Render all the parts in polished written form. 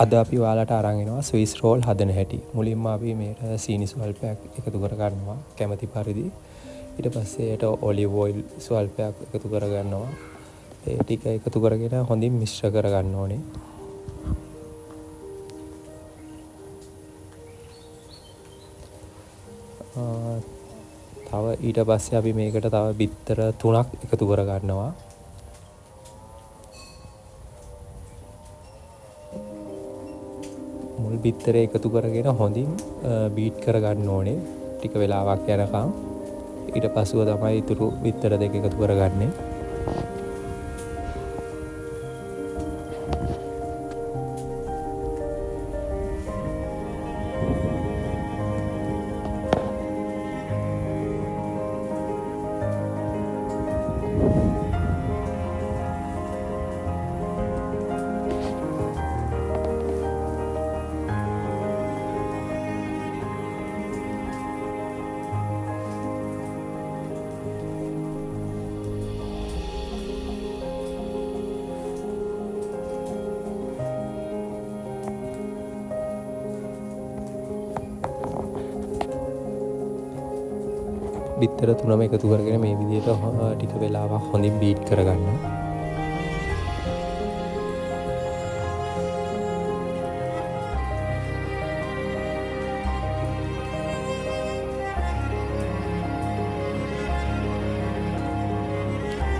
අද අපි ඔයාලට අරන් එනවා ස්විස් රෝල් හදන හැටි. මුලින්ම අපි මේකට සීනි ස්වල්පයක් එකතු කර ගන්නවා කැමති පරිදි. ඊට පස්සේ ඒට ඔලිව් ඔයිල් ස්වල්පයක් එකතු කර ගන්නවා. ඒ ටික එකතු කරගෙන හොඳින් මිශ්‍ර කර ගන්න ඕනේ. තව ඊට පස්සේ අපි මේකට තව බිත්තර 3ක් එකතු කර ගන්නවා. මුල් බිත්තරේ එකතු කරගෙන හොඳින් බීට් කරගන්න ඕනේ ටික වෙලාවක් යනකම්. ඊට පසුව තමයි ඉතුරු බිත්තර දෙක එකතු කරගන්නේ. බිත්තර තුනම එකතු කරගෙන මේ විදිහට ටික වෙලාවක් හොඳින් බීට් කරගන්න.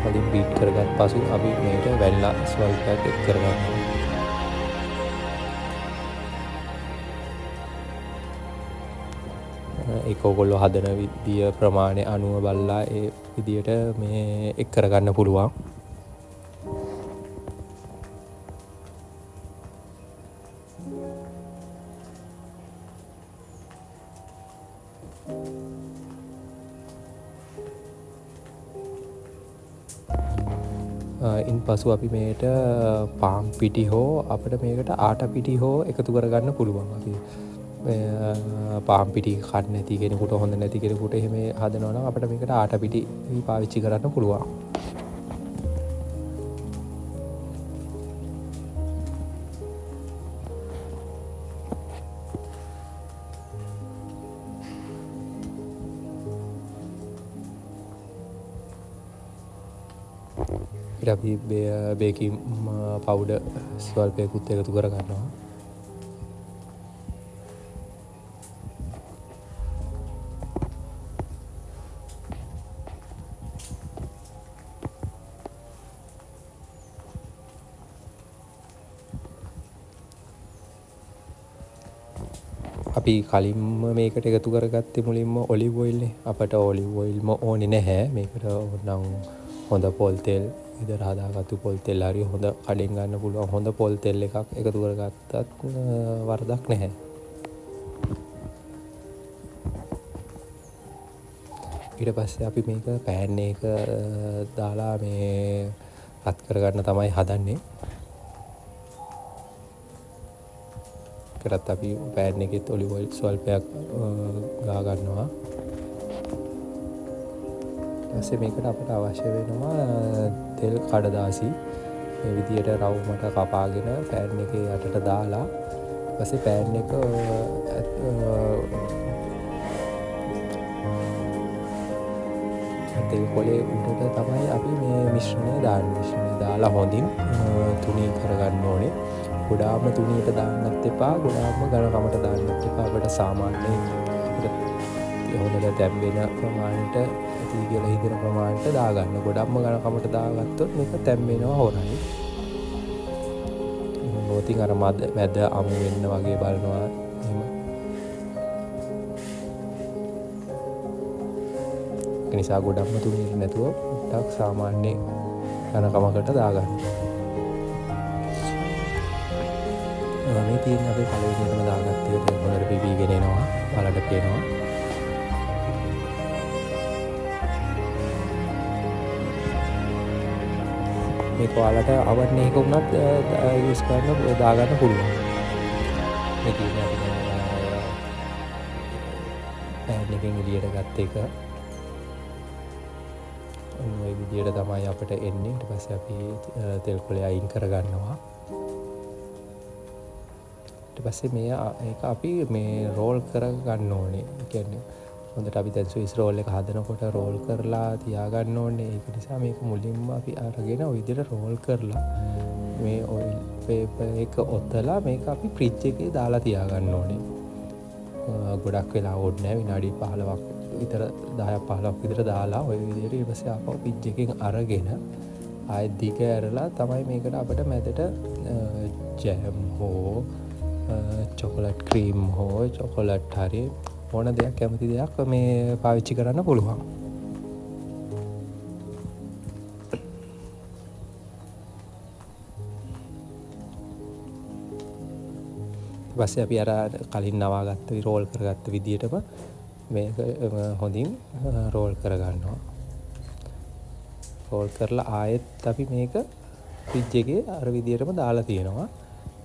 හොඳින් බීට් කරගත් පසු අපි මේකට වැනිලා ස්වල්පයක් එක් කරගන්නවා. ඒක ඔයගොල්ලෝ හදන විදිය ප්‍රමාණය අනුව බලලා ඒ විදියට මේ එක් කරගන්න පුළුවන්. ඉන් පසු අපි මේකට පාන් පිටි හෝ අපිට මේකට ආටා පිටි හෝ එකතු කරගන්න පුළුවන්. අපි පාන් පිටි කන්න නැති කෙනෙකුට හොඳ නැති කෙනෙකුට එහෙම හදනවා නම් අපිට මේකට ආටා පිටි පාවිච්චි කරන්න පුළුවන්. ඊට අපි බේකින් පවුඩර් ස්වල්පයකුත් එකතු කරගන්නවා. අපි කලින්ම මේකට එකතු කරගත්තේ මුලින්ම ඔලිව් ඔයිල් නේ. අපට ඔලිව් ඔයිල්ම ඕනේ නැහැ. මේකට ඕනනම් හොඳ පොල් තෙල්, ගෙදර හදාගත්තු පොල් තෙල් හරි හොඳ කඩෙන් ගන්න පුළුවන් හොඳ පොල් තෙල් එකක් එකතු කරගත්තත් වරදක් නැහැ. ඊට පස්සේ අපි මේක පෑන් එක දාලා මේ රත් කරගන්න තමයි හදන්නේ. කරත් අපි පෑන් එකෙත් ඔලිව් ඔයිල් ස්වල්පයක් ගා ගන්නවා. ඊට පස්සේ මේකට අපට අවශ්‍ය වෙනවා තෙල් කඩදාසි. මේ විදියට රවුමට කපාගෙන පෑන් එකේ යටට දාලා ඊට පස්සේ පෑන් එක තෙල් කොලේ උඩට තමයි අපි මේ මිශ්‍රණය දාන්නේ. මිශ්‍රණය දාලා හොඳින් තුනී කරගන්න ඕනේ. ගොඩාක්ම තුනීට දාන්නත් එපා, ගොඩාක්ම ඝනකමට දාන්නත් එපා. අපිට සාමාන්‍යයෙන් අපිට හොඳට තැම්බෙන ප්‍රමාණයට ඇති කියලා හිතෙන ප්‍රමාණයට දාගන්න. ගොඩක්ම ඝනකමට දාගත්තොත් මේක තැම්බෙනවා හොරයි. එහෙම නොතින් අර මැද අමු වෙන්න වගේ බලනවා එහෙම. ඒ නිසා ගොඩක්ම තුනීට නැතුව පොඩ්ඩක් සාමාන්‍ය ඝනකමකට දාගන්න. මේ තියෙන්නේ අපේ පළවෙනියටම දාගත්ත එක. දැන් හොඳට පිපීගෙන එනවා, ඔයාලට පේනවා. මේක ඔයාලට අවන් එකක වුණත් යූස් කරන්න දාගන්න පුළුවන්. මේ තියෙන්නේ අපි දැන් පෑන් එකෙන් එළියට ගත්ත එක. ඔන්න ඔය විදියට තමයි අපිට එන්නේ. ඊට පස්සේ අපි තෙල් කොලේ අයින් කරගන්නවා. පස්සේ මේ ඒක අපි මේ රෝල් කරගන්න ඕනේ. ඒ කියන්නේ හොඳට අපි දැන් ස්විස් රෝල් එක හදනකොට රෝල් කරලා තියාගන්න ඕනේ. ඒක නිසා මේක මුලින්ම අපි අරගෙන ඔය විදිහට රෝල් කරලා මේ ඔයිල් පේපර් එක ඔතලා මේක අපි ෆ්‍රිජ් එකේ දාලා තියාගන්න ඕනේ. ගොඩක් වෙලා ඕනේ නෑ, විනාඩි 15ක් විතර 10ක් 15ක් විතර දාලා ඔය විදිහට ඊට පස්සේ ආපහු ෆ්‍රිජ් එකෙන් අරගෙන ආයෙත් දිග ඇරලා තමයි මේකට අපිට මැදට ජෑම් හෝ චොකලට් ක්‍රීම් හෝ චොකලට් හරි ඕන දෙයක් කැමති දෙයක් මේ පාවිච්චි කරන්න පුළුවන්. ඊට පස්සේ අපි අර කලින් නවාගත්ත රෝල් කරගත්ත විදියටම මේක හොඳින් රෝල් කරගන්නවා. රෝල් කරලා ආයෙත් අපි මේක ෆ්‍රිජ් එකේ අර විදියටම දාලා තියෙනවා.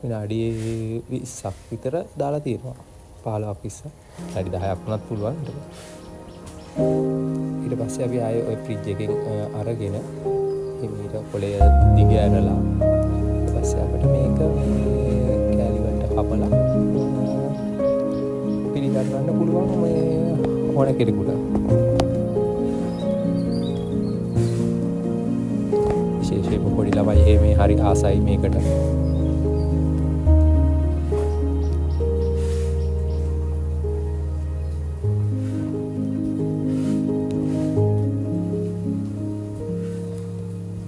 විනාඩි 20ක් විතර දාලා තියෙනවා. 15ක් 20ක් විනාඩි 10ක් වුණත් පුළුවන්. ඊට පස්සේ අපි ආයෙ ඔය ෆ්‍රිජ් එකෙන් අරගෙන හිමීට කොළය දිග ඇරලා ඊට පස්සේ අපිට මේක මේ කෑලි වලට කපලා පිළිගන්වන්න පුළුවන් මේ ඕන කෙනෙකුට. විශේෂයෙන්ම පොඩි ළමයි එහෙම හරි ආසයි මේකට.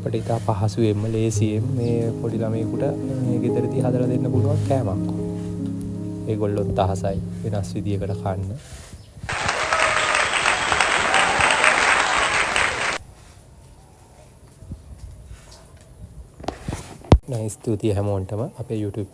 අපිට ඉතා පහසුවෙන්ම ලේසියෙන් මේ පොඩි ළමයෙකුට මේ ගෙදරදී හදලා දෙන්න පුළුවන් කෑමක්. ඒගොල්ලොත් අහසයි වෙනස් විදියකට කන්න. නයිස්, ස්තුතියි හැමෝන්ටම අපේ YouTube